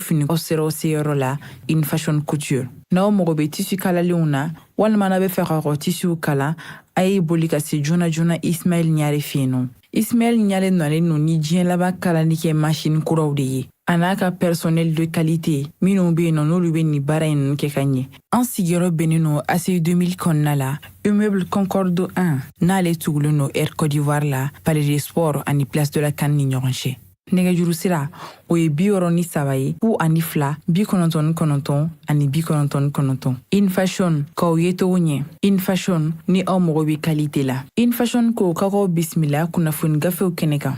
fini aw sera aw seyɔrɔ la In Fashion Couture. N'aw mago bɛ tissu kalalenw na walima n'aw bɛ fɛ k'aw ka tissuw kala, a ye boli ka se joona joona Ismaël Ɲare fɛ yen nɔ. Ismaël Ɲare nalen don ni diɲɛ laban kalali kɛ machine kuraw de ye, a n'a ka personnel de qualité minnu bɛ yen nɔ, n'olu bɛ nin baara in ninnu kɛ ka ɲɛ. An sigiyɔrɔ bɛnnen don ACI 2000 kɔnɔna la, immeuble Concorde 1, n'ale tugulen don Air Côte d'Ivoire la, Palais des Sports ani Place de la CAN ni ɲɔgɔn cɛ. Nɛgɛjuru sira, o ye 63 ye, 02 99 ani 99. In Fashion, k'aw ye cogo ɲɛ. In Fashion, ni aw mago bɛ qualité la. In Fashion ko k'aw bisimila kunnafoni gafew kɛnɛ kan.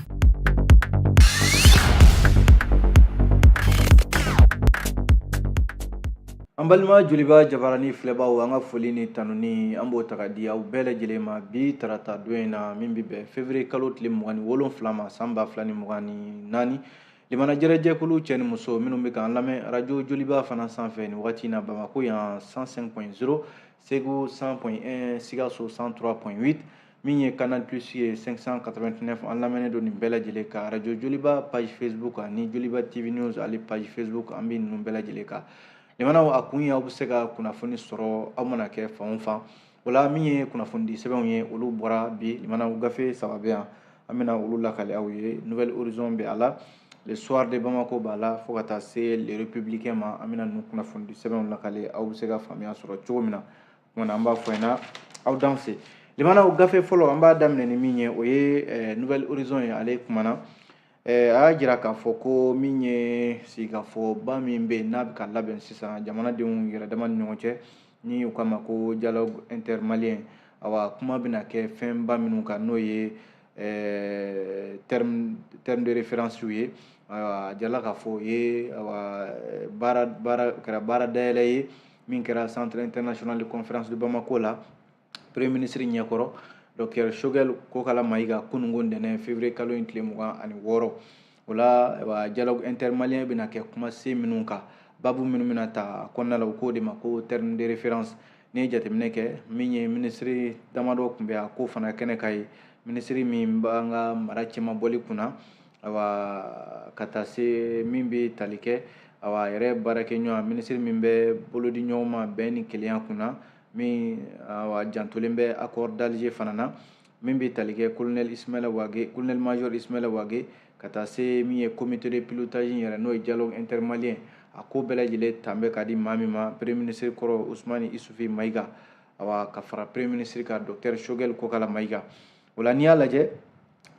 An balima Joliba jabarani filɛbaw, an ka foli ni tanuni an b'o ta ka di aw bɛɛ lajɛlen ma bi tarata don in na, min bɛ bɛn février kalo tile 27 ma, san 2024. Limana jɛrɛjɛkulu cɛ ni muso minnu bɛ k'an lamɛn radio Joliba fana sanfɛ nin wagati in na, Bamakɔ yan 105.0, Segu 100.1, Sikaso 103.8, min ye Canal Plus ye 589, an lamɛnnen don nin bɛɛ lajɛlen kan. Radio Joliba page Facebook ani Joliba TV News ale page Facebook, an bɛ ninnu bɛɛ lajɛlen kan. Limanaw, a kun ye aw bɛ se ka kunnafoni sɔrɔ aw mana kɛ fan o fan. O la, min ye kunnafonidi sɛbɛnw ye, olu bɔra bi. Limanaw, gafe saba bɛ yan, an bɛna olu lakale aw ye. Nouvel Horizon bɛ a la, Le Soir de Bamako b'a la, fo ka taa se Le Républicain ma. An bɛna ninnu kunnafonidi sɛbɛnw lakale aw bɛ se ka faamuya sɔrɔ cogo min na. O an b'a fɔ ɲɛna, aw danse. Limanaw, gafe fɔlɔ, an b'a daminɛ ni min ye, o ye Nouvel Horizon ye. Ale kumana, a y'a jira k'a fɔ ko min ye sigikafɔba min bɛ yen, n'a bɛ ka labɛn sisan jamanadenw yɛrɛ dama ni ɲɔgɔn cɛ, ni u k'a ma ko dialogue intermalien, awa, kuma bɛna kɛ fɛnba minnu kan, n'o ye terme de référence ye. Ayiwa, a jirala k'a fɔ o ye, awa, baara baara kɛra baara dayɛlɛ ye min kɛra Centre international de conférence de Bamako la, premier ministre ɲɛkɔrɔ, docteur Choguel Kokala Maïga, kununko ntɛnɛn, février kalo in tile 26. O la, ayiwa, dialogue intermalien bɛna kɛ kumasen minnu kan, babu minnu bɛna ta a kɔnɔna la, u k'o de ma ko terme de référence. N'i ye jateminɛ kɛ, min ye minisiri damadɔ tun bɛ a ko fana kɛnɛ kan ye, minisiri min b'an ka mara cɛmabɔli kunna, awa, ka taa se min bɛ tali kɛ, awa, a yɛrɛ baarakɛɲɔgɔn minisiri min bɛ bolodi ɲɔgɔn ma bɛn ni kelenya kunna, min, awa, jantolen bɛ accord d'Alger fana na, min bɛ tali kɛ colonel Ismaël Wagué, colonel major Ismaël Wagué, ka taa se min ye comité de pilotage yɛrɛ, n'o ye dialogue intermalien, a ko bɛɛ lajɛlen tan bɛ ka di maa min ma, premier ministre kɔrɔ Ousmane Isufi Maïga, awa, ka fara premier ministre kan, docteur Choguel Kokala Maïga. O la, n'i y'a lajɛ,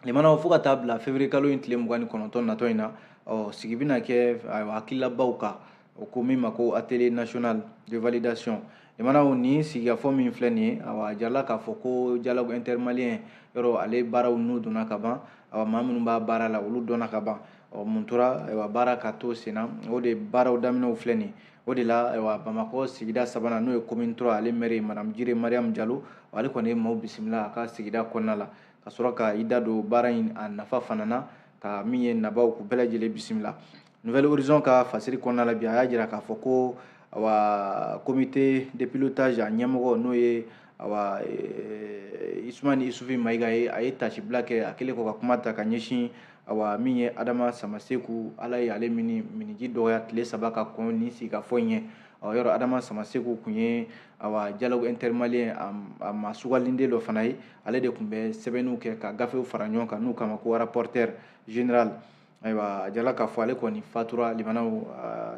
limanaw, fo ka taa bila février kalo in tile 29 natɔ in na, ɔ, sigi bɛna kɛ, ayiwa, hakililabaw kan, o ko min ma ko atelier national de validation. Limanaw, nin sigikafɔ min filɛ nin ye, awa, a jirala k'a fɔ ko dialogue intermalien yɔrɔ, ale baaraw n'u donna ka ban, awa, maa minnu b'a baara la, olu dɔnna ka ban. Ɔ, mun tora? Ayiwa, baara ka to sen na, o de baaraw daminɛw filɛ nin ye. O de la, ayiwa, Bamakɔ sigida sabanan, n'o ye commune 3, ale maire madame Jire Mariam Jalo, ale kɔni ye maaw bisimila a ka sigida kɔnɔna la, ka sɔrɔ ka i da don baara in a nafa fana na, ka min ye nabaw k'u bɛɛ lajɛlen bisimila. Nouvel Horizon ka fasiri kɔnɔna la bi, a y'a jira k'a fɔ ko, awa, comité de pilotage a ɲɛmɔgɔ, n'o ye, awa, Isumani Isufi Mayiga ye, a ye tasibila kɛ a kɛlen kɔ ka kuma ta ka ɲɛsin, awa, min ye Adama Samaseku, Ala ye ale mini miniji dɔgɔya tile 3 ka kɔn nin sigikafɔ in ɲɛ. Ɔ, yɔrɔ Adama Samaseku kun ye, awa, dialogue intermalien a maa sugandiden dɔ fana ye. Ale de tun bɛ sɛbɛnniw kɛ ka gafew fara ɲɔgɔn kan, n'u kama ko rapporteur général. Ayiwa, a jirala k'a fɔ ale kɔni fatura, limanaw,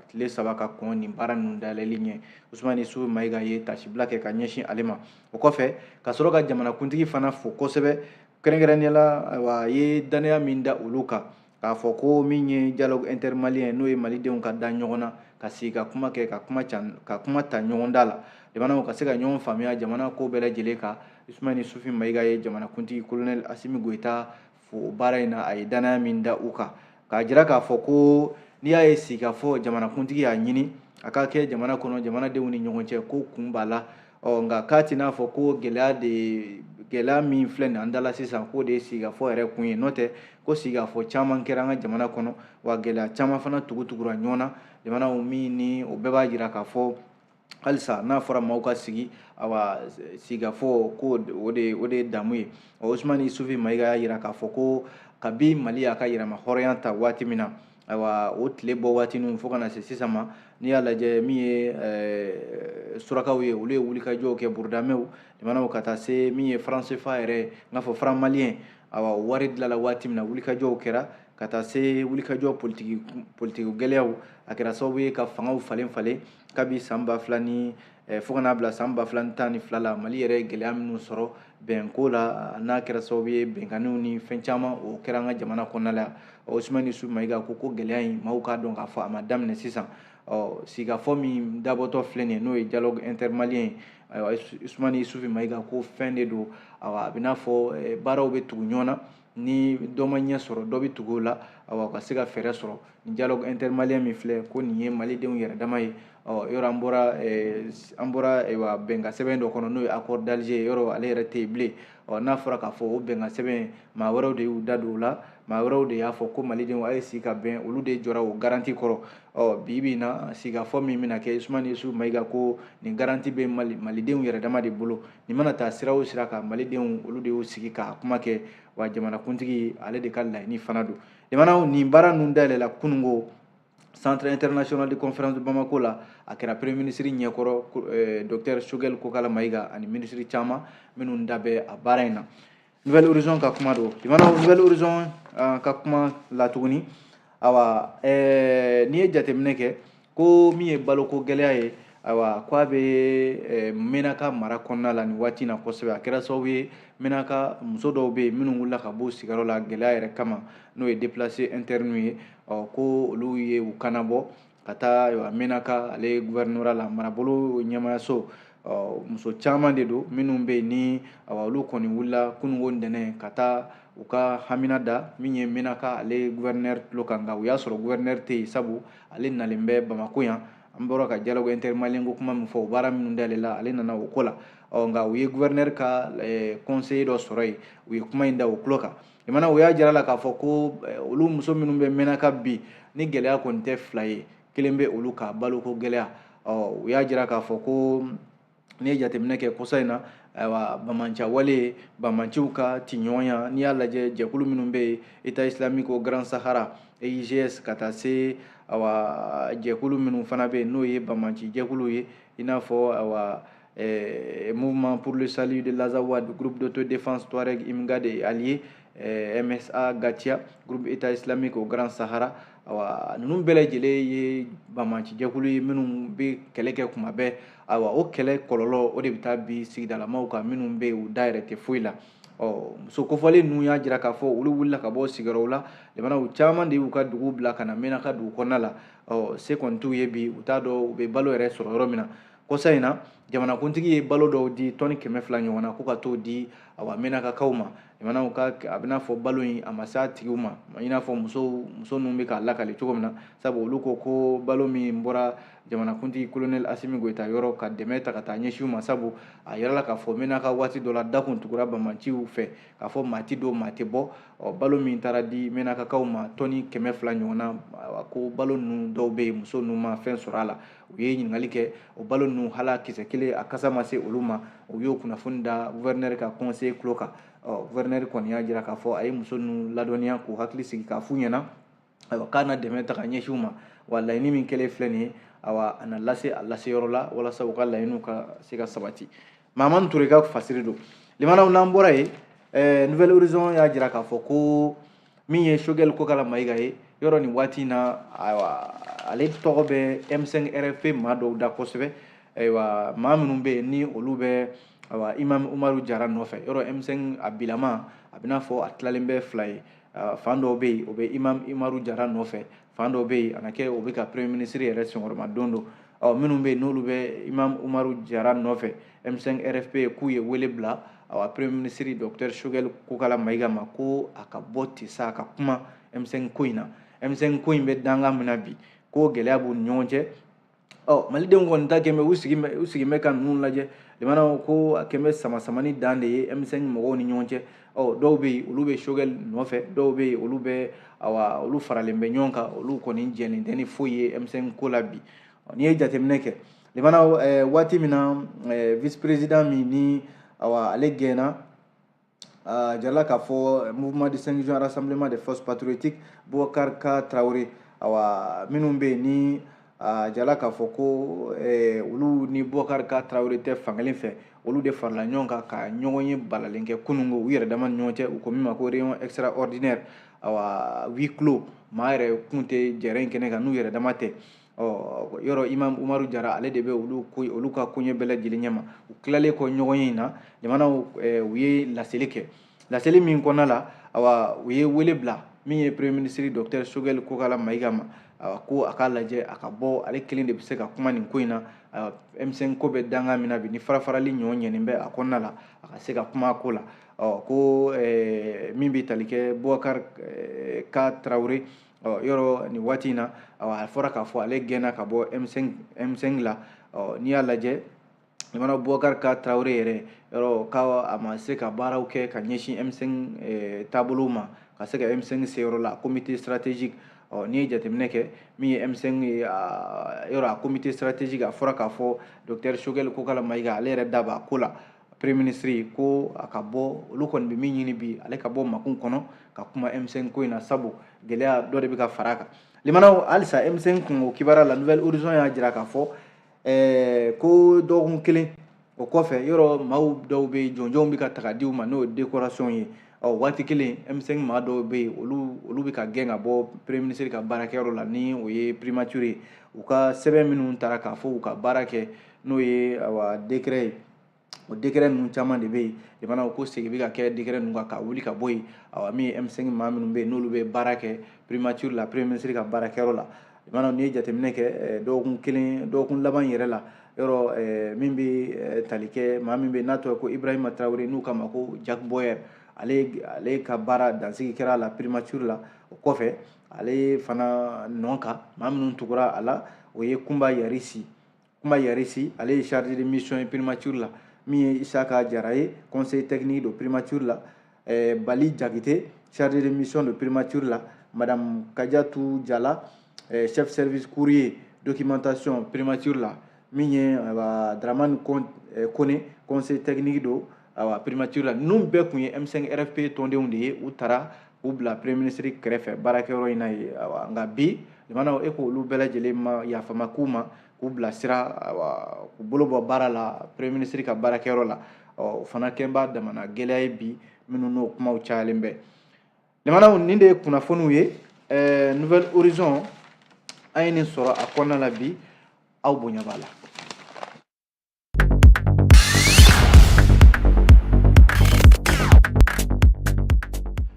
tile 3 ka kɔn nin baara ninnu dayɛlɛli ɲɛ. Usumani Isufu Mayiga ye tasibila kɛ ka ɲɛsin ale ma. O kɔfɛ, ka sɔrɔ ka jamanakuntigi fana fo kosɛbɛ, kɛrɛnkɛrɛnnenya la, ayiwa, a ye danaya min da olu kan, k'a fɔ ko min ye dialogue intermalien, n'o ye malidenw ka da ɲɔgɔn na, ka sigi ka kuma kɛ, ka kuma ta ɲɔgɔn da la, jamanaw ka se ka ɲɔgɔn faamuya jamana ko bɛɛ lajɛlen kan. Usumani Isufi Mayiga ye jamanakuntigi colonel Asimi Goyita fo baara in na, a ye danaya min da u kan, k'a jira k'a fɔ ko n'i y'a ye sigikafɔ jamanakuntigi y'a ɲini a ka kɛ jamana kɔnɔ, jamanadenw ni ɲɔgɔn cɛ, ko kun b'a la. Ɔ, nka k'a t'i n'a fɔ ko gɛlɛya min filɛ nin an da la sisan, k'o de ye sigikafɔ yɛrɛ kun ye. N'o tɛ, ko sigikafɔ caman kɛra an ka jamana kɔnɔ, wa gɛlɛya caman fana tugutugura ɲɔgɔn na jamanaw min ni o bɛɛ b'a jira k'a fɔ halisa n'a fɔra maaw ka sigi, awa, sigikafɔ ko o de ye damu ye. Usumani Isufi Mayiga y'a jira k'a fɔ ko kabi Mali y'a ka yɛrɛma hɔrɔnya ta waati min na, Ayiwa, o tile bɔ waati ninnu fo ka na se sisan ma, n'i y'a lajɛ, min ye surakaw ye, olu ye wulikajɔw kɛ, burudamɛw limanaw, ka taa se min ye franc CFA yɛrɛ, n k'a fɔ franc malien. Ayiwa, wari dilanla waati min na, wulikajɔw kɛra ka taa se wulikajɔ politiki gɛlɛyaw. A kɛra sababu ye ka fangaw falen falen kabi san 2000 ni fo ka n'a bila san 2012 la. Mali yɛrɛ ye gɛlɛya minnu sɔrɔ bɛnko la, n'a kɛra sababu ye bɛnkanniw ni fɛn caman, o kɛra an ka jamana kɔnɔna la. Usumani Isufu Mayiga ko gɛlɛya in, maaw k'a dɔn k'a fɔ a ma daminɛ sisan. Ɔ, sigikafɔ min dabɔtɔ filɛ nin ye, n'o ye dialogue intermalien ye, ayiwa, Usumani Isufu Mayiga ko fɛn de don. Ayiwa, a bɛ n'a fɔ baaraw bɛ tugu ɲɔgɔn na, ni dɔ ma ɲɛ sɔrɔ, dɔ bɛ tugu o la, ayiwa, ka se ka fɛɛrɛ sɔrɔ. Nin dialogue intermalien min filɛ, ko nin ye malidenw yɛrɛ dama ye. Ɔ, yɔrɔ an bɔra ayiwa, bɛnkan sɛbɛn dɔ kɔnɔ, n'o ye accord d'Alger ye. Yɔrɔ ale yɛrɛ tɛ yen bilen. Ɔ, n'a fɔra k'a fɔ o bɛnkan sɛbɛn, maa wɛrɛw de y'u da don o la, maa wɛrɛw de y'a fɔ ko malidenw a ye sigi ka bɛn, olu de jɔra o garantie kɔrɔ. Ɔ, bi bi in na, sigikafɔ min bɛna kɛ, Usumani Isufu Mayiga ko nin garantie bɛ malidenw yɛrɛ dama de bolo. Nin mana taa sira o sira kan, malidenw, olu de y'u sigi k'a kuma kɛ. Wa jamanakuntigi, ale de ka laɲini fana don. Limanaw, nin baara ninnu dayɛlɛla kununko Centre international de conférence de Bamako la. A kɛra premier ministre ɲɛkɔrɔ, docteur Choguel Kokala Mayiga, ani ministre caman minnu da bɛ a baara in na. Nouvel Horizon ka kuma don. Limanaw, Nouvel Horizon ka kuma la tuguni. Awa, n'i ye jateminɛ kɛ, ko min ye baloko gɛlɛya ye, ayiwa, ko a bɛ Menaka mara kɔnɔna la nin waati in na kosɛbɛ. A kɛra sababu ye, Menaka muso dɔw bɛ yen minnu wulila ka bɔ sigiyɔrɔ la gɛlɛya yɛrɛ kama, n'o ye déplacé interne ye. Ɔ, ko olu ye u kanabɔ ka taa, ayiwa, Menaka ale gouvernorat la, marabolo ɲɛmaayaso. Ɔ, muso caman de don minnu bɛ yen ni, ayiwa, olu kɔni wulila kununko ntɛnɛn ka taa u ka hamina da min ye Menaka ale gouverneur tulo kan. Nka u y'a sɔrɔ gouverneur tɛ yen, sabu ale nalen bɛ Bamako yan. An bɔra ka dialogue intermalien ko kuma min fɔ, o baara minnu dayɛlɛla, ale nana o ko la. Ɔ, nka u ye gouverneur ka conseiller dɔ sɔrɔ yen, u ye kuma in da o tulo kan. Limana, o y'a jira la k'a fɔ ko olu muso minnu bɛ Menaka bi, ni gɛlɛya kɔni tɛ fila ye, kelen bɛ olu ka baloko gɛlɛya. Ɔ, u y'a jira k'a fɔ ko n'i ye jateminɛ kɛ kɔsa in na, ayiwa, bamanca wale, bamanciw ka tiɲɔgɔnya, n'i y'a lajɛ, jɛkulu minnu bɛ yen, État islamique au Grand Sahara, EIGS, ka taa se, ayiwa, jɛkulu minnu fana bɛ yen, n'o ye bamanci jɛkulu ye, i n'a fɔ, ayiwa, Mouvement pour le salut de l'Azawad, groupe d'autodéfense Touareg Imgad et alliés, MSA Gatia, groupe État islamique au Grand Sahara. Ayiwa, ninnu bɛɛ lajɛlen ye bamanci jɛkulu ye minnu bɛ kɛlɛ kɛ kuma bɛɛ. Ayiwa, o kɛlɛ kɔlɔlɔ, o de bɛ taa bi sigidalamaw kan minnu bɛ yen, u da yɛrɛ tɛ foyi la. Ɔ, muso kofɔlen ninnu y'a jira k'a fɔ olu wulila ka bɔ sigiyɔrɔw la. Jamanaw caman de y'u ka dugu bila ka na Menaka dugu kɔnɔna la. Ɔ, se kɔni t'u ye bi, u t'a dɔn u bɛ balo yɛrɛ sɔrɔ yɔrɔ min na. Kɔsa in na, jamanakuntigi ye balo dɔw di, tɔni 200 ɲɔgɔn na, ko ka t'o di, awa, Menakakaw ma. Jamanaw ka, a bɛna fɔ balo in a ma se a tigiw ma, i n'a fɔ muso ninnu bɛ k'a lakale cogo min na, sabu olu ko ko balo min bɔra jamanakuntigi colonel Asimi Goyita yɔrɔ ka dɛmɛ ta ka taa ɲɛsin u ma, sabu a yirala k'a fɔ Menaka waati dɔ la, da kun tugura bamanciw fɛ k'a fɔ maa ti don, maa tɛ bɔ. Ɔ, balo min taara di Menakakaw ma, tɔni 200 ɲɔgɔn na, ko balo ninnu dɔw bɛ yen, muso ninnu ma fɛn sɔrɔ a la. U ye ɲininkali kɛ, o balo ninnu, hali a kisɛ kelen, a kasa ma se olu ma. U y'o kunnafoni da gouverneur ka conseiller tulo kan. Ɔ, gouverneur kɔni y'a jira k'a fɔ a ye muso ninnu ladɔnniya k'u hakili sigi, k'a f'u ɲɛna, ayiwa, k'a na dɛmɛ ta ka ɲɛsin u ma. Wa laɲini min kɛlen filɛ nin ye, ayiwa, a na lase a laseyɔrɔ la walasa u ka laɲiniw ka se ka sabati. Mahamani Ture ka fasiri don. Limanaw, n'an bɔra yen, Nouvel Horizon y'a jira k'a fɔ ko min ye Choguel Kokala Mayiga ye, yɔrɔ nin waati in na, ayiwa, ale tɔgɔ bɛ M5 RFP maa dɔw da kosɛbɛ. Ayiwa, maa minnu bɛ yen ni olu bɛ, ayiwa, Imam Umaru Jara nɔfɛ. Yɔrɔ M5 a bilama, a bɛ n'a fɔ a tilalen bɛ fila ye. Fan dɔw bɛ yen, o bɛ Imam Umaru Jara nɔfɛ, fan dɔw bɛ yen, a na kɛ o bɛ ka premier ministre yɛrɛ senkɔrɔma don don. Ɔ, minnu bɛ yen n'olu bɛ Imam Umaru Jara nɔfɛ, M5 RFP, k'u ye wele bila, awa, premier ministre docteur Choguel Kokala Mayiga ma, ko a ka bɔ ten sa, a ka kuma M5 ko in na. M5 ko in bɛ danga min na bi, ko gɛlɛya b'u ni ɲɔgɔn cɛ. Ɔ, malidenw kɔni ta kɛn bɛ u sigi bɛ ka ninnu lajɛ. Limanaw, ko a kɛn bɛ sama samani dan de ye M5 mɔgɔw ni ɲɔgɔn cɛ. Ɔ, dɔw bɛ yen, olu bɛ Choguel nɔfɛ, dɔw bɛ yen, olu bɛ, awa, olu faralen bɛ ɲɔgɔn kan, olu kɔni jɛlen tɛ ni foyi ye M5 ko la bi. N'i ye jateminɛ kɛ, limanaw, waati min na vice président min ni, awa, ale gɛnna, a jirala k'a fɔ Mouvement du 5 juin, Rassemblement des forces patriotiques, Boubacar K Traoré, Awa minnu bɛ yen ni a jala k'a fɔ ko olu ni Boubacar K Traoré tɛ fankelen fɛ, olu de farala ɲɔgɔn kan ka ɲɔgɔn ye balalen kɛ kununko u yɛrɛ dama ni ɲɔgɔn cɛ, u ko min ma ko réunion extraordinaire. Awa huis clos, maa yɛrɛ kun tɛ jɛrɛ in kɛnɛ kan n'u yɛrɛ dama tɛ. Ɔ yɔrɔ Imam Umaru Jara ale de bɛ olu ka koɲɛ bɛɛ lajɛlen ɲɛma. U tilalen kɔ ɲɔgɔn ye in na, jamanaw u ye laseli kɛ. Laseli min kɔnɔna la, awa u ye wele bila min ye premier ministre docteur Choguel Kokalla Maïga ma, awa ko a k'a lajɛ a ka bɔ, ale kelen de bɛ se ka kuma nin ko in na. Awa M5 ko bɛ danga min na bi, ni farafarali ɲɔ ɲɛnen bɛ a kɔnɔna la, a ka se ka kuma a ko la. Ɔ ko min bɛ tali kɛ Boubacar K Traoré, ɔ yɔrɔ nin waati in na, awa a fɔra k'a fɔ ale gɛnna ka bɔ M5 la. Ɔ n'i y'a lajɛ, jamana Boubacar K Traoré yɛrɛ yɔrɔ k'a a ma se ka baaraw kɛ ka ɲɛsin M5 taabolo ma, ka se ka M5 seyɔrɔ la comité stratégique. Ɔ n'i ye jateminɛ kɛ min ye M5 ye, yɔrɔ a comité stratégique, a fɔra k'a fɔ docteur Choguel Kokalla Maïga ale yɛrɛ da b'a ko la. Premier ministre ko a ka bɔ, olu kɔni bɛ min ɲini bi, ale ka bɔ makun kɔnɔ ka kuma M5 ko in na, sabu gɛlɛya dɔ de bɛ ka fara a kan. Limanaw halisa M5 kungo kibaruya la, Nouvelle Horizon y'a jira k'a fɔ ko dɔgɔkun kelen o kɔfɛ, yɔrɔ maaw dɔw bɛ yen, jɔnjɔnw bɛ ka taga di u ma, n'o ye décoration ye. Ɔ waati kelen M5 maa dɔw bɛ yen, olu bɛ ka gɛn ka bɔ premier ministre ka baarakɛyɔrɔ la, ni o ye primature ye. U ka sɛbɛn minnu taara k'a fɔ u ka baara kɛ, n'o ye awa décret ye, o décret ninnu caman de bɛ yen. Jamanaw ko segin bɛ ka kɛ décret ninnu kan ka wuli ka bɔ yen. Awa min ye M5 maa minnu bɛ yen, n'olu bɛ baara kɛ primature la, premier ministre ka baarakɛyɔrɔ la. Jamanaw n'i ye jateminɛ kɛ dɔgɔkun kelen, dɔgɔkun laban yɛrɛ la, yɔrɔ min bɛ tali kɛ maa min bɛ yen n'a tɔgɔ ko Ibrahima Traoré, n'u k'a ma ko Jack Boyer, ale ka baara dansigi kɛra a la primature la. O kɔfɛ ale fana nɔ kan maa minnu tugura a la, o ye Kumba Yarisi. Kumba Yarisi ale ye chargé de mission ye primature la, min ye Isaka Jara ye conseil technique de primature la, Bali Jakite chargé de mission de primature la, madame Kadiatou Diala chef service courrier documentation primature la, min ye Dramane Kone conseil technique do awa primature la. Ninnu bɛɛ kun ye M5 RFP tɔndenw de ye, u taara k'u bila premier ministre kɛrɛfɛ baarakɛyɔrɔ in na yen. Awa nka bi jamanaw e k'olu bɛɛ lajɛlen ma yafa ma k'u ma k'u bilasira, awa k'u bolo bɔ baara la premier ministre ka baarakɛyɔrɔ la. Ɔ o fana kɛn b'a damana gɛlɛya ye bi, minnu n'o kumaw cayalen bɛ. Jamanaw nin de ye kunnafoniw ye. Nouvelle Horizon an ye nin sɔrɔ a kɔnɔna la bi, aw bonya b'a la.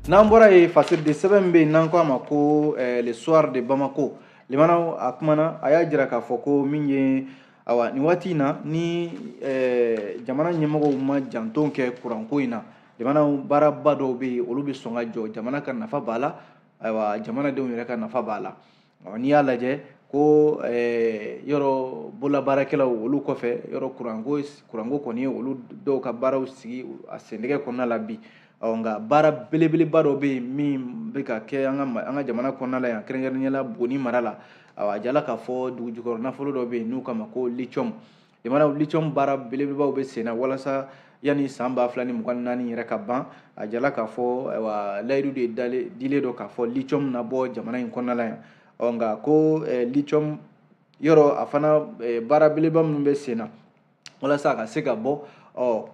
N'an bɔra yen, Fasiri de sɛbɛn min bɛ yen n'an ko a ma ko le soir de Bamako, limanaw a kumana, a y'a jira k'a fɔ ko min ye awa nin waati in na, ni jamana ɲɛmɔgɔw ma janto kɛ kuranko in na, jamana baaraba dɔw bɛ yen, olu bɛ sɔn ka jɔ, jamana ka nafa b'a la, ayiwa jamanadenw yɛrɛ ka nafa b'a la. N'i y'a lajɛ ko yɔrɔ bololabaarakɛlaw olu kɔfɛ, yɔrɔ kuranko kɔni ye olu dɔw ka baaraw sigi a sendɛgɛ kɔnɔna la bi. Ɔ nka baara belebeleba dɔ bɛ yen min bɛ ka kɛ an ka jamana kɔnɔna la yan, kɛrɛnkɛrɛnnenya la Buguni mara la. Awa a jala k'a fɔ dugu jukɔrɔ nafolo dɔ bɛ yen n'u k'a ma ko lithium. Jamana lithium baara belebelebaw bɛ sen na walasa yanni san 2024 yɛrɛ ka ban. A jala k'a fɔ ayiwa layidu de dilen don k'a fɔ lithium na bɔ jamana in kɔnɔna la yan. Ɔ nka ko lithium yɔrɔ a fana baara belebeleba minnu bɛ sen na walasa a ka se ka bɔ, ɔ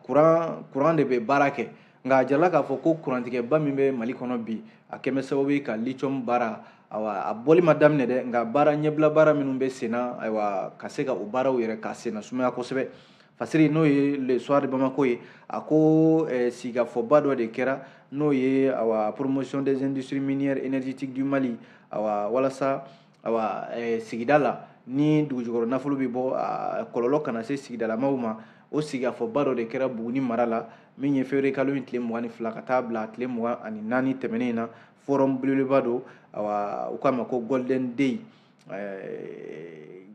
kuran de bɛ baara kɛ. Nka a jirala k'a fɔ ko kurantigɛba min bɛ Mali kɔnɔ bi, a kɛn bɛ sababu ye ka lithium baara, ayiwa a bɔli ma daminɛ dɛ, nka baara ɲɛbila baara minnu bɛ sen na, ayiwa ka se ka o baaraw yɛrɛ ka sen na sumaya kosɛbɛ. Fasiri n'o ye le soir de Bamako ye, a ko sigikafɔba dɔ de kɛra, n'o ye awa promotion des industries minières énergétiques du Mali, awa walasa awa sigida la ni dugujukɔrɔ nafolo bɛ bɔ, a kɔlɔlɔ kana se sigidalamaw ma. O sigikafɔba dɔ de kɛra Buguni mara la, min ye février kalo in tile 22 ka taa bila tile 24 tɛmɛnen in na. Forum belebeleba don, awa u k'a ma ko Golden Day,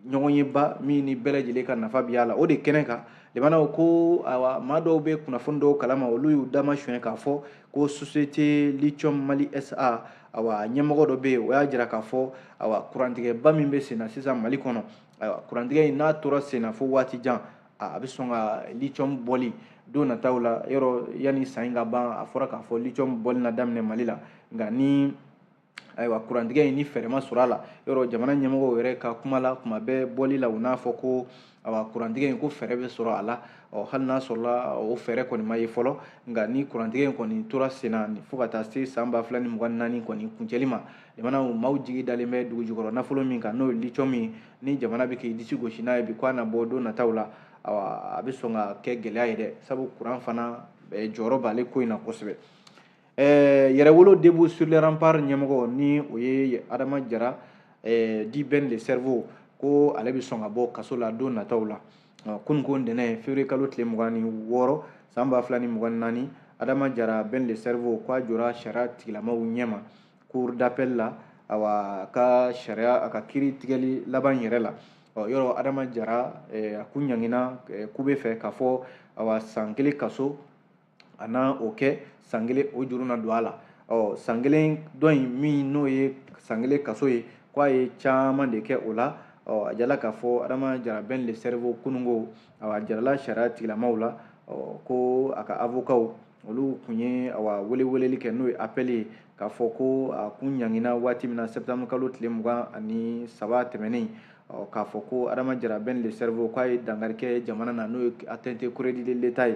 ɲɔgɔnyeba min ni bɛɛ lajɛlen ka nafa bi a la. O de kɛnɛ kan limanaw ko awa maa dɔw bɛ kunnafoni dɔw kalama, olu y'u dama suɲɛ k'a fɔ ko société lithium Mali SA, awa ɲɛmɔgɔ dɔ bɛ yen, o y'a jira k'a fɔ awa kurantigɛba min bɛ sen na sisan Mali kɔnɔ, ayiwa kurantigɛ in n'a tora sen na fo waati jan, a bɛ sɔn ka lithium bɔli don nataw la. Yɔrɔ yanni san in ka ban, a fɔra k'a fɔ lithium bɔli na daminɛ Mali la, nka ni Ayiwa, kurantigɛ in ni fɛɛrɛ ma sɔrɔ a la, yɔrɔ jamana ɲɛmɔgɔw yɛrɛ ka kuma la, kuma bɛɛ bɔli la, u n'a fɔ ko awa kurantigɛ in ko fɛɛrɛ bɛ sɔrɔ a la. Ɔ, hali n'a sɔrɔla o fɛɛrɛ kɔni ma ye fɔlɔ, nka ni kurantigɛ in kɔni tora sen na fo ka taa se san 2024 kɔni kuncɛli ma, jamana maaw jigi dalen bɛ dugu jukɔrɔ nafolo min kan, n'o ye lithium ye, ni jamana bɛ k'i disi gosi n'a ye bi ko a na bɔ don nataw la, awa a bɛ sɔn ka kɛ gɛlɛya ye dɛ, sabu kuran fana jɔyɔrɔ b'ale ko in na kosɛbɛ. Yɛrɛwolo Debout sur les Remparts ɲɛmɔgɔ, ni o ye Adama Jara dit Ben le Cerveau, ko ale bɛ sɔn ka bɔ kaso la don nataw la. Kunun ko ntɛnɛn, février kalo tile 26 san 2024, Adama Jara Ben le Cerveau ko a jɔra sariya tigilamaw ɲɛma cour d'appel la, awa ka sariya a ka kiiri tigɛli laban yɛrɛ la. Ɔ, yɔrɔ Adama Jara a kun ɲangina kube fɛ k'a fɔ awa san 1 kaso, a na o kɛ san 1 o juru na don a la. Ɔ, san 1 dɔ in min n'o ye san 1 kaso ye, k'a ye caman de kɛ o la. Ɔ, a jala k'a fɔ Adama Jara Ben le Cerveau kununko, awa a jarala sariya tigilamaw la. Ɔ, ko a ka avocat olu kun ye awa weleweleli kɛ, n'o ye appel ye, k'a fɔ ko a kun ɲangina waati min na septembre kalo tile 23 tɛmɛnen. Ɔ, k'a fɔ ko Adama Jara Ben le Cerveau k'a ye dankari kɛ jamana na, n'o ye atteinte crédit de l'État ye.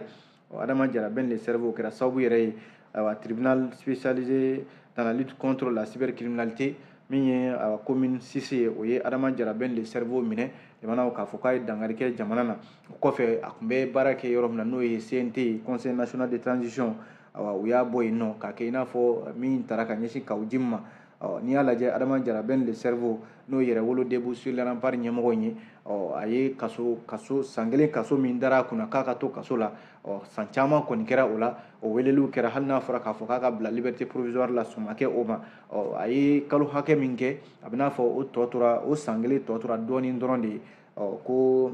Adama Jara Ben le Cerveau kɛra sababu yɛrɛ ye, ayiwa, tribunal spécialisé dans la lutte contre la cybercriminalité min ye commune 6 ye, o ye Adama Jara Ben le Cerveau minɛ jamana k'a fɔ k'a ye dankari kɛ jamana na. O kɔfɛ, a tun bɛ baara kɛ yɔrɔ min na, n'o ye CNT, Conseil national de transition, awa u y'a bɔ yen nɔ k'a kɛ i n'a fɔ min taara ka ɲɛsin Kaou Djim ma. Ɔ, n'i y'a lajɛ, Adama Jara Ben le Cerveau, n'o Yɛrɛwolo Debout sur les Remparts ɲɛmɔgɔ in ye, ɔ, a ye kaso san 1 kaso min dara a kunna k'a ka to kaso la, ɔ, san caman kɔni kɛra o la. O weleliw kɛra, hali n'a fɔra k'a fɔ k'a ka bila liberté provisoire la, sɔn ma kɛ o ma. Ɔ, a ye kalo hakɛ min kɛ, a bɛ n'a fɔ o tɔ tora, o san 1 tɔ tora dɔɔnin dɔrɔn de ye. Ɔ, ko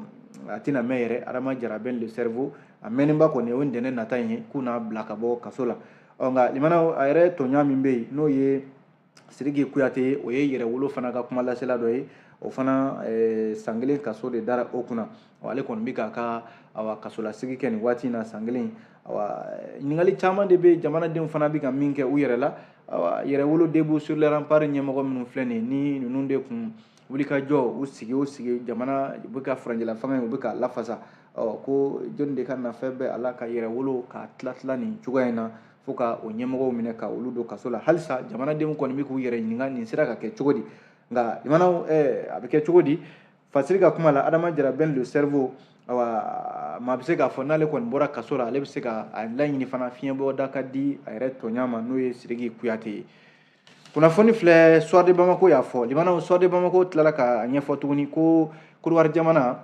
a tɛna mɛn yɛrɛ, Adama Jara Ben le Cerveau a mɛnnenba kɔni o ntɛnɛn nata in ye k'u n'a bila ka bɔ kaso la. Ɔ, nka limanaw, a yɛrɛ tɔɲa min bɛ yen, n'o ye Sidiki Kuyate ye, o ye Yɛrɛwolo fana ka kuma lasela dɔ ye, o fana san 1 kaso de dara o kunna. Ale kɔni bɛ k'a ka awa kasolasigi kɛ nin waati in na, san 1. Awa, ɲininkali caman de bɛ jamanadenw fana bɛ ka min kɛ u yɛrɛ la. Awa, Yɛrɛwolo Debout sur les Remparts ɲɛmɔgɔ minnu filɛ nin ye, ni ninnu de kun wulikajɔ u sigi o sigi jamana u bɛ ka furancɛla fanga in u bɛ k'a lafasa. Ɔ, ko jɔnni de ka nafa bɛ a la ka Yɛrɛwolo ka tila tila nin cogoya in na, fo ka o ɲɛmɔgɔw minɛ ka olu don kaso la? Halisa jamanadenw kɔni bɛ k'u yɛrɛ ɲininka nin sera ka kɛ cogo di. Nka limanaw, a bɛ kɛ cogo di? Fasiri ka kuma la, Adama Jara Ben le Cerveau, awa maa bɛ se k'a fɔ n'ale kɔni bɔra kaso la, ale bɛ se ka a laɲini fana fiɲɛbɔda ka di a yɛrɛ tɔɲa ma, n'o ye Sidiki Kuyate ye. Kunnafoni filɛ, Soir de Bamako y'a fɔ. Limanaw, Soir de Bamako tilala ka ɲɛfɔ tuguni ko Korowari jamana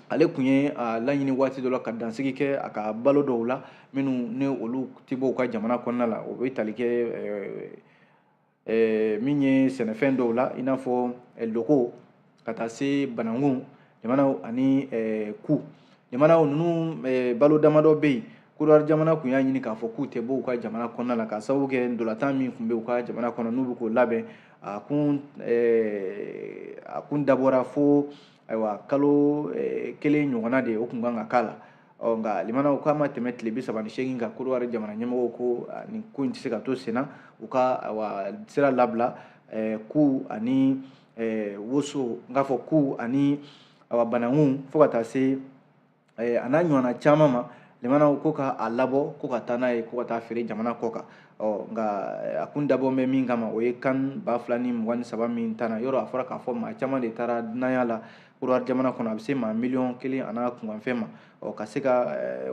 ale kun ye a laɲini waati dɔ la ka dansigi kɛ a ka balo dɔw la minnu ni olu tɛ bɔ u ka jamana kɔnɔna la. O bɛ tali kɛ min ye sɛnɛfɛn dɔw la, i n'a fɔ loko ka taa se banankun jamanaw ani ku jamanaw ninnu. Balo damadɔ bɛ yen, Korowari jamana kun y'a ɲini k'a fɔ k'u tɛ bɔ u ka jamana kɔnɔna la, k'a sababu kɛ ntolantan min tun bɛ u ka jamana kɔnɔ n'u bɛ k'o labɛn. A kun dabɔra fo ayiwa kalo 1 ɲɔgɔnna de o kun kan ka k'a la. Ɔ, nka limanaw, k'a ma tɛmɛ tile 38 kan, Korowari jamana ɲɛmɔgɔw ko nin ko in tɛ se ka to sen na, u ka ayiwa sira labila ku ani woso, n k'a fɔ ku ani awa banankun, fo ka taa se a n'a ɲɔgɔnna caman ma. Limanaw, ko ka a labɔ ko ka taa n'a ye ko ka taa feere jamana kɔ kan. Ɔ, nka a kun dabɔ bɛ min kama, o ye CAN 2023 min tana yɔrɔ. A fɔra k'a fɔ maa caman de taara dunanya la Korowari jamana kɔnɔ, a bɛ se maa miliyɔn 1 a n'a kunkanfɛn ma. Ɔ, ka se ka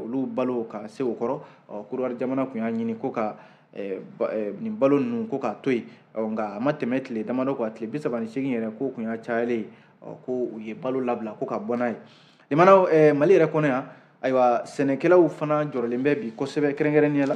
olu balo ka se o kɔrɔ, ɔ, Korowari jamana kun y'a ɲini ko ka nin balo ninnu ko k'a to yen. Ɔ, nka a ma tɛmɛ tile damadɔ kan, tile 38 yɛrɛ ko kun y'a cayalen ye. Ɔ, ko u ye balo labila ko ka bɔ n'a ye. Limanaw, Mali yɛrɛ kɔnɔ yan, ayiwa, sɛnɛkɛlaw fana jɔrɔlen bɛ bi kosɛbɛ, kɛrɛnkɛrɛnnenya la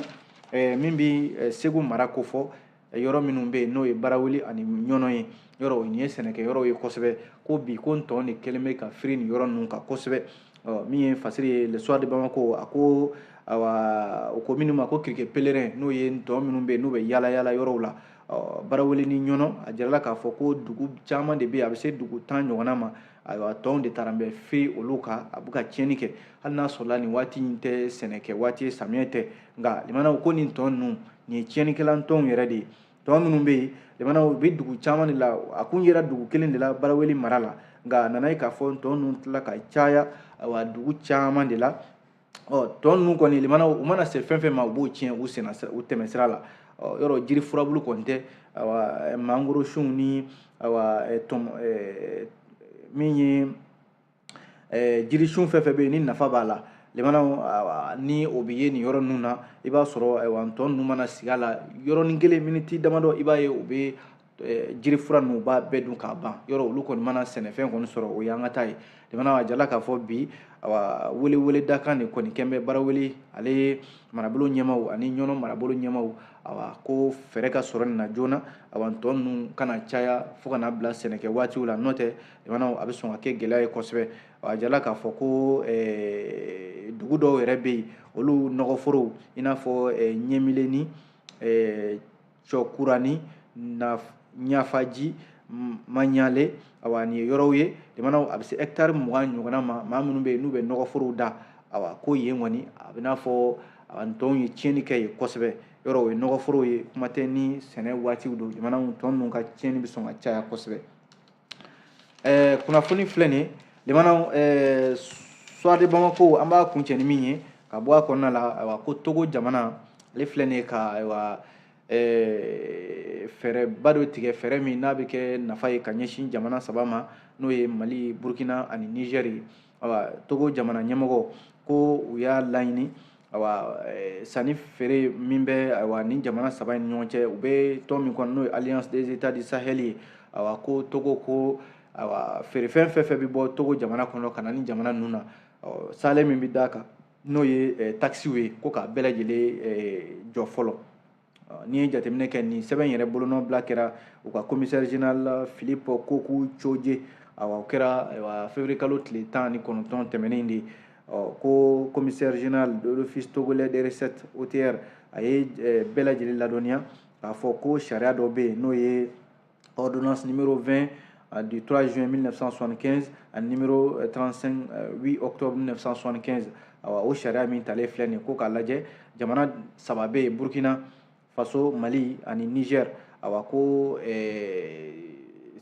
min bɛ Segu mara kofɔ, yɔrɔ minnu bɛ yen n'o ye Barawuli ani Ɲɔnɔ ye. Yɔrɔ nin ye sɛnɛkɛyɔrɔw ye kosɛbɛ. Ko bi ko ntɔn de kɛlen bɛ ka firi nin yɔrɔ ninnu kan kosɛbɛ. Ɔ, min ye fasiri ye, Le Soir de Bamako, a ko awa o ko minnu ma ko criquet pèlerin, n'o ye ntɔn minnu bɛ yen n'u bɛ yaala yaala yɔrɔw la. Ɔ, Barawuli ni Ɲɔnɔ, a jirala k'a fɔ ko dugu caman de bɛ yen, a bɛ se dugu 10 ɲɔgɔnna ma. Ayiwa, tɔnw de taara bɛ firi olu kan, a bɛ ka tiɲɛni kɛ, hali n'a sɔrɔla nin waati in tɛ sɛnɛkɛ waati ye, samiyɛ tɛ. Nka limanaw, ko nin tɔn ninnu, nin ye tiɲɛnikɛla tɔnw yɛrɛ de ye. Tɔn minnu bɛ yen, limanaw, u bɛ dugu caman de la. A kun yera dugu kelen de la Baraweli mara la, nka a nana ye k'a fɔ tɔn ninnu tila ka caya, ayiwa, dugu caman de la. Ɔ, tɔn ninnu kɔni, limanaw, u mana se fɛn fɛn ma, u b'o tiɲɛ u senna, u tɛmɛ sira la. Ɔ, yɔrɔ jiri furabulu kɔni tɛ, ayiwa, mangoro sunw ni, ayiwa, tɔn min ye jirisun fɛn fɛn bɛ yen ni nafa b'a la, limanaw, ni o bɛ ye nin yɔrɔ ninnu na, i b'a sɔrɔ, ayiwa, ntɔn ninnu mana sigi a la yɔrɔnin kelen, miniti damadɔ, i b'a ye u bɛ jiri fura ninnu, u b'a bɛɛ dun k'a ban. Yɔrɔ olu kɔni mana sɛnɛfɛn kɔni sɔrɔ, o y'an ka taa ye. Limanaw, a jala k'a fɔ bi, awa, wele wele dakan de kɔni kɛn bɛ Baraweli ale marabolo ɲɛmaw ani Ɲɔnɔ marabolo ɲɛmaw, awa, ko fɛɛrɛ ka sɔrɔ nin na joona, awa, ntɔn ninnu kana caya fo ka na bila sɛnɛkɛ waatiw la. N'o tɛ, limanaw, a bɛ sɔn ka kɛ gɛlɛya ye kosɛbɛ. A jala k'a fɔ ko dugu dɔw yɛrɛ bɛ yen, olu nɔgɔforow, i n'a fɔ Ɲɛmileni, Cɔkurani, Ɲafaji, Maɲale, awa, nin ye yɔrɔw ye, limanaw, a bɛ se hectare 20 ɲɔgɔnna ma. Maa minnu bɛ yen n'u bɛ nɔgɔforow da, awa, ko yen kɔni a bɛ n'a fɔ ntɔnw ye tiɲɛni kɛ yen kosɛbɛ. Yɔrɔ o ye nɔgɔforow ye, kuma tɛ ni sɛnɛ waatiw don, limanaw, ntɔn ninnu ka tiɲɛni bɛ sɔn ka caya kosɛbɛ. Kunnafoni filɛ nin ye, limanaw, Soir de Bamako, an b'a kuncɛ ni min ye ka bɔ a kɔnɔna la, ayiwa, ko Togo jamana ale filɛ nin ye ka, ayiwa, fɛɛrɛba dɔ tigɛ, fɛɛrɛ min n'a bɛ kɛ nafa ye ka ɲɛsin jamana saba ma, n'o ye Mali, Burkina ani Niger ye. Ayiwa, Togo jamana ɲɛmɔgɔ ko u y'a laɲini, ayiwa, sanni feere min bɛ, ayiwa, nin jamana saba in ni ɲɔgɔn cɛ, u bɛ tɔn min kɔnɔ, n'o ye Alliance des États du Sahel ye, ayiwa, ko Togo ko, ayiwa, feerefɛn fɛn fɛn bɛ bɔ Togo jamana kɔnɔ ka na ni jamana ninnu na, sale min bɛ d'a kan, n'o ye taxes ye, ko k'a bɛɛ lajɛlen jɔ fɔlɔ. N'i ye jateminɛ kɛ, nin sɛbɛn yɛrɛ bolonɔbila kɛra u ka commissaire général Philippe Koku Tsoje, ayiwa, o kɛra, ayiwa, février kalo tile 19 tɛmɛnen de. Ko commissaire général de l'Office togolais des recettes, OTR, a ye bɛɛ lajɛlen ladɔnniya k'a fɔ ko sariya dɔ bɛ yen, n'o ye ordonnance numéro 20 du 3 juin 1975 ani numéro 35 8 octobre 1975. Awa, o sariya min talen filɛ nin ye, ko k'a lajɛ, jamana saba bɛ yen, Burkina Faso, Mali ani Niger, awa, ko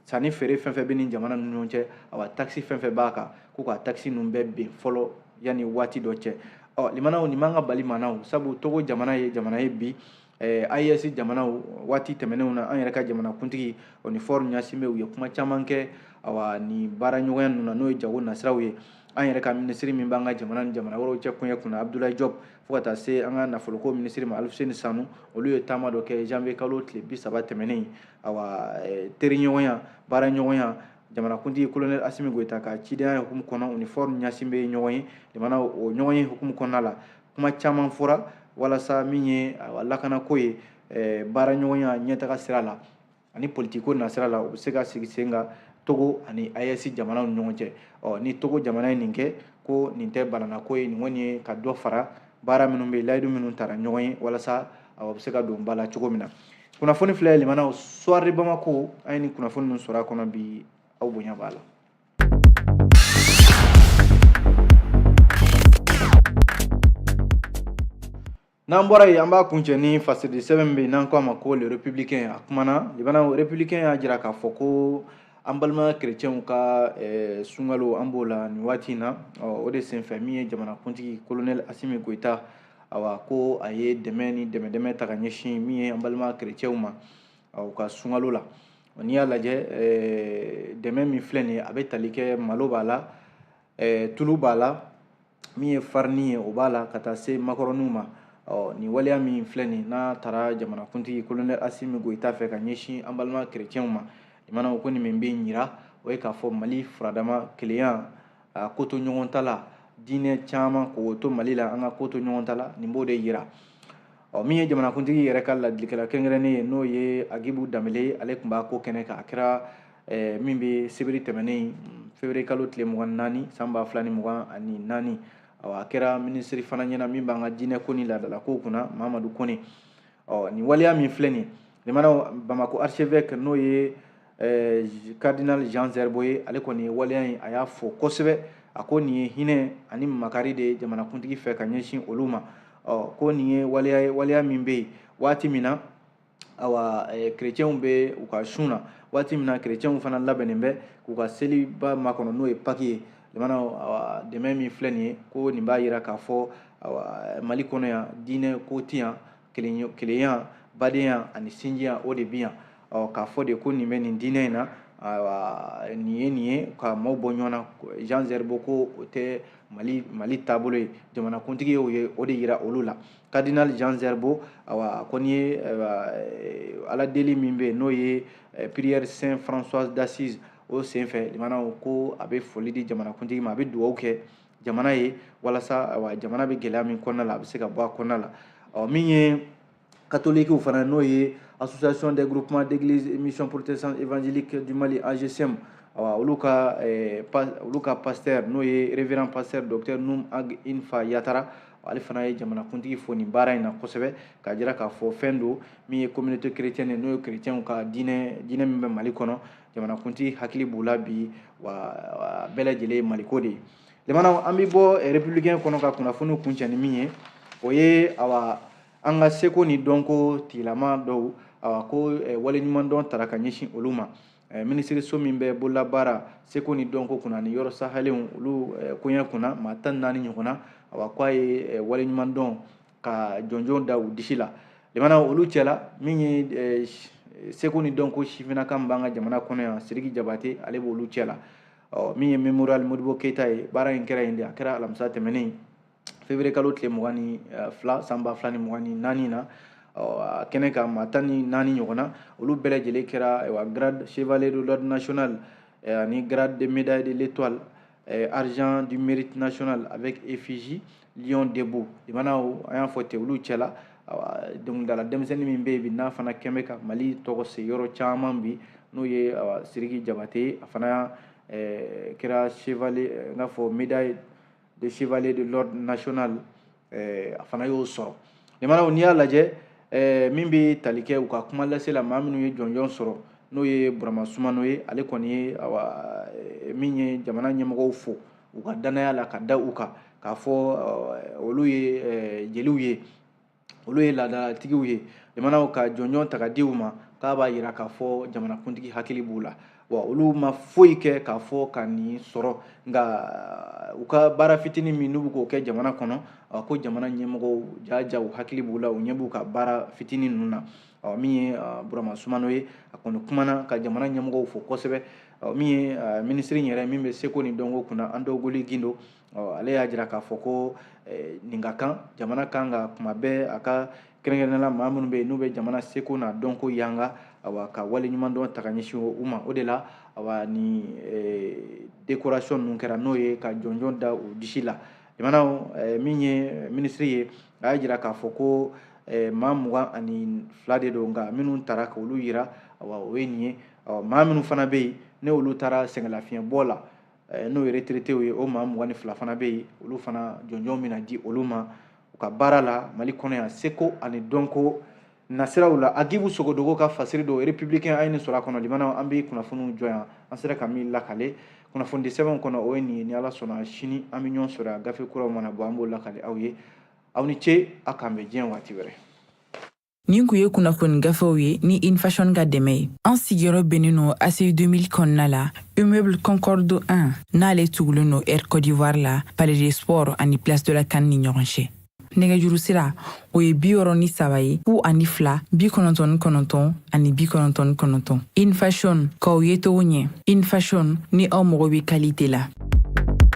sanni feere fɛn fɛn bɛ nin jamana ninnu ɲɔgɔn cɛ, awa, taxe fɛn fɛn b'a kan, ko ka taxe ninnu bɛɛ ben fɔlɔ yanni waati dɔ cɛ. Ɔ, limanaw, nin man ka bali maa sabu Togo jamana ye jamana ye bi AES jamanaw waati tɛmɛnenw na, an yɛrɛ ka jamana kuntigi o ni Faure Gnassingbé, u ye kuma caman kɛ, awa, nin baara ɲɔgɔnya ninnu na, n'o ye jago nasiraw ye. An yɛrɛ ka minisiri min b'an ka jamana ni jamana wɛrɛw cɛ koɲɛ kunna, Abdoulaye Diop, fo ka taa se an ka nafoloko minisiri ma, Alfousseni Sanou, olu ye taama dɔ kɛ janvier kalo tile 30 tɛmɛnen. Awa, teriɲɔgɔnya, baara ɲɔgɔnya, jamanakuntigi colonel Assimi Goïta ka cidenya hukumu kɔnɔ, u ni Faure Gnassingbé ye ɲɔgɔn ye. Jamana o ɲɔgɔn ye hukumu kɔnɔna la, kuma caman fɔra walasa min ye, ayiwa, lakanako ye, baara ɲɔgɔnya ɲɛtaga sira la ani politiko nasira la, u bɛ se ka sigi sen kan Togo ani AES jamanaw ni ɲɔgɔn cɛ. Ɔ, ni Togo jamana ye nin kɛ, ko nin tɛ bananako ye, nin kɔni ye ka dɔ fara baara minnu bɛ yen, layidu minnu tara ɲɔgɔn ye, walasa a bɛ se ka don ba la cogo min na. Kunnafoni filɛ, limanaw, Soir de Bamako, an ye nin kunnafoni ninnu sɔrɔ a kɔnɔ bi, aw bonya b'a la. N'an bɔra yen, an b'a kuncɛ ni fasidi sɛbɛn min bɛ yen n'an ko a ma ko Le Républicain. A kumana, limanaw, Républicain y'a jira k'a fɔ ko an balima kerecɛnw ka sunkalo, an b'o la nin waati in na. O de senfɛ, min ye jamanakuntigi colonel Assimi Goïta, awa, ko a ye dɛmɛ ni dɛmɛ ta ka ɲɛsin min ye an balima kerecɛnw ma u ka sunkalo la. N'i y'a lajɛ, dɛmɛ min filɛ nin ye, a bɛ tali kɛ malo b'a la, tulu b'a la, min ye farini ye o b'a la, ka taa se makɔrɔniw ma. Ɔ, nin waleya min filɛ nin n'a taara jamanakuntigi colonel Assimi Goïta fɛ ka ɲɛsin an balima kerecɛnw ma, limanaw, ko nin min bɛ yira, o ye k'a fɔ Mali furadama kelenya, a ko to ɲɔgɔn ta la, diinɛ caman k'o to Mali la, an ka ko to ɲɔgɔn ta la, nin b'o de yira. Ɔ, min ye jamanakuntigi yɛrɛ ka ladilikɛla kɛrɛnkɛrɛnnen ye, n'o ye Agibu Danbele, ale tun b'a ko kɛnɛ kan. A kɛra min bɛ sibiri tɛmɛnen, février kalo tile 24 san 2024. Awa, a kɛra minisiri fana ɲɛna min b'an ka diinɛ ko ni laadalako kunna, Mamadu Kone. Ɔ, nin waleya min filɛ nin, limanaw, Bamako archevêque, n'o ye cardinal Jean Zerbo ye, ale kɔni ye waleya in, a y'a fɔ kosɛbɛ. A ko nin ye hinɛ ani makari de ye jamanakuntigi fɛ ka ɲɛsin olu ma. Ɔ, ko nin ye waleya ye, waleya min bɛ yen waati min na Awa, kerecɛnw bɛ u ka sun na waati min na, kerecɛnw fana labɛnnen bɛ k'u ka seliba makɔnɔ, n'o ye Pâques ye. Limanaw, awa, dɛmɛ min filɛ nin ye, ko nin b'a yira k'a fɔ, awa, Mali kɔnɔ yan, diinɛ ko tɛ yan, kelenya, badenya ani sinjiya, o de bɛ yan. Ɔ, k'a fɔ de ko nin bɛ nin diinɛ in na, ayiwa, nin ye nin ye ka maaw bɔ ɲɔgɔn na, Jean Zerbo ko o tɛ Mali taabolo ye. Jamanakuntigi y'o ye, o de yira olu la. Cardinal Jean Zerbo, awa, ko nin ye ala deli min bɛ yen, n'o ye prière Saint François d'Assise, o senfɛ, limanaw, ko a bɛ foli di jamanakuntigi ma, a bɛ dugawu kɛ jamana ye walasa, awa, jamana bɛ gɛlɛya min kɔnɔna la, a bɛ se ka bɔ a kɔnɔna la. Ɔ, min ye catholiques fana, n'o ye Association des groupements d'église et mission protestante évangélique du Mali, AGSM, awa, olu ka pasteur, n'o ye révérend pasteur docteur Num Ag Infa Yatara, ale fana ye jamanakuntigi fo nin baara in na kosɛbɛ, k'a jira k'a fɔ fɛn don min ye communauté chrétienne, n'o ye chrétiens ka diinɛ min bɛ Mali kɔnɔ, jamanakuntigi hakili b'u la bi, wa bɛɛ lajɛlen ye Maliko de ye. Limanaw, an bɛ bɔ Républicain kɔnɔ ka kunnafoniw kuncɛ ni min ye, o ye, awa, an ka seko ni dɔnko tigilama dɔw, awa, ko waleɲumandɔn tara ka ɲɛsin olu ma. Minisiriso min bɛ bololabaara, seko ni dɔnko kunna ni yɔrɔ sahalenw, olu koɲɛ kunna, maa 14 ɲɔgɔnna, awa, k'a ye waleɲumandɔn ka jɔnjɔn da u disi la. Limana, olu cɛla, min ye seko ni dɔnko sifinnaka min b'an ka jamana kɔnɔ yan, Sidiki Jabate, ale b'olu cɛ la. Ɔ, min ye Mémorial Modibo Keyita ye, baara in kɛra yen de. A kɛra alamisa tɛmɛnen, février kalo tile 22, san 2024 na. A kɛnɛ kan, maa 14 ɲɔgɔnna, olu bɛɛ lajɛlen kɛra, ayiwa, grade chevalier de l'ordre national ani grade de médaille de l'étoile argent du mérite national avec effigie lion debout. Limanaw, an y'a fɔ ten, olu cɛla, dɔnkilidala denmisɛnnin min bɛ yen bi, n'a fana kɛn bɛ ka Mali tɔgɔ se yɔrɔ caman bi, n'o ye, awa, Sidiki Jabate, a fana kɛra chevalier, n k'a fɔ médaille de chevalier de l'ordre national, a fana y'o sɔrɔ. Limanaw, n'i y'a lajɛ, min bɛ tali kɛ u ka kuma lase la, maa minnu ye jɔnjɔn sɔrɔ, n'o ye Burama Sumano ye, ale kɔni ye, awa, min ye jamana ɲɛmɔgɔw fo u ka danaya la ka da u kan, k'a fɔ olu ye jeliw ye, olu ye laadalatigiw ye. Limanaw, ka jɔnjɔn ta ka di u ma, k'a b'a yira k'a fɔ jamanakuntigi hakili b'u la, wa olu ma foyi kɛ k'a fɔ ka nin sɔrɔ, nka u ka baara fitinin min n'u bɛ k'o kɛ jamana kɔnɔ, ko jamana ɲɛmɔgɔw jaja u hakili b'u la, u ɲɛ b'u ka baara fitinin ninnu na. Min ye Burama Sumano ye, a kɔni kumana ka jamana ɲɛmɔgɔw fo kosɛbɛ. Min ye minisiri yɛrɛ min bɛ seko ni dɔnko kunna, Andogoli Gindo, ale y'a jira k'a fɔ ko nin ka kan, jamana kan ka kuma bɛɛ a ka kɛrɛnkɛrɛnnenya la, maa minnu bɛ yen n'u bɛ jamana seko n'a dɔnko yanga, awa, ka waleɲumandɔn ta ka ɲɛsin u ma. O de la, awa, ni décoration ninnu kɛra, n'o ye ka jɔnjɔn da u disi la. Jamanaw, min ye minisiri ye, a y'a jira k'a fɔ ko maa 22 de don, nka minnu taara k'olu yira, awa, o ye nin ye. Maa minnu fana bɛ yen ne olu taara sɛgɛnlafiɲɛbɔ la, n'o ye retraités ye, o maa 22 fana bɛ yen, olu fana jɔnjɔn bɛna di olu ma u ka baara la Mali kɔnɔ yan, seko ani dɔnko nasiraw la. Agibu Sogodogo ka fasiri don Républicain, a ye nin sɔrɔ a kɔnɔ. Limanaw, an bɛ kunnafoniw jɔ yan. An sera ka min lakale kunnafoni sɛbɛnw kɔnɔ, o ye nin ye. Ni Ala sɔnna, sini an bɛ ɲɔgɔn sɔrɔ yan, gafe kuraw mana bɔ, an b'o lakale aw ye. Aw ni ce, aw k'an bɛn diɲɛ waati wɛrɛ. Nin kun ye kunnafoni gafew ye ni Infashion ka dɛmɛ ye. An sigiyɔrɔ bɛnnen no ACI 2000 kɔnɔna la, immeuble Concorde 1, n'ale tugulen no Air Côte d'Ivoire la, Palais des Sports ani Place de la CAN ni ɲɔgɔn cɛ. Nɛgɛjuru sira, o ye 63 ye, 02 99 ani 99. Infashion, k'aw ye togo ɲɛ. Infashion, ni aw mago bɛ qualité la.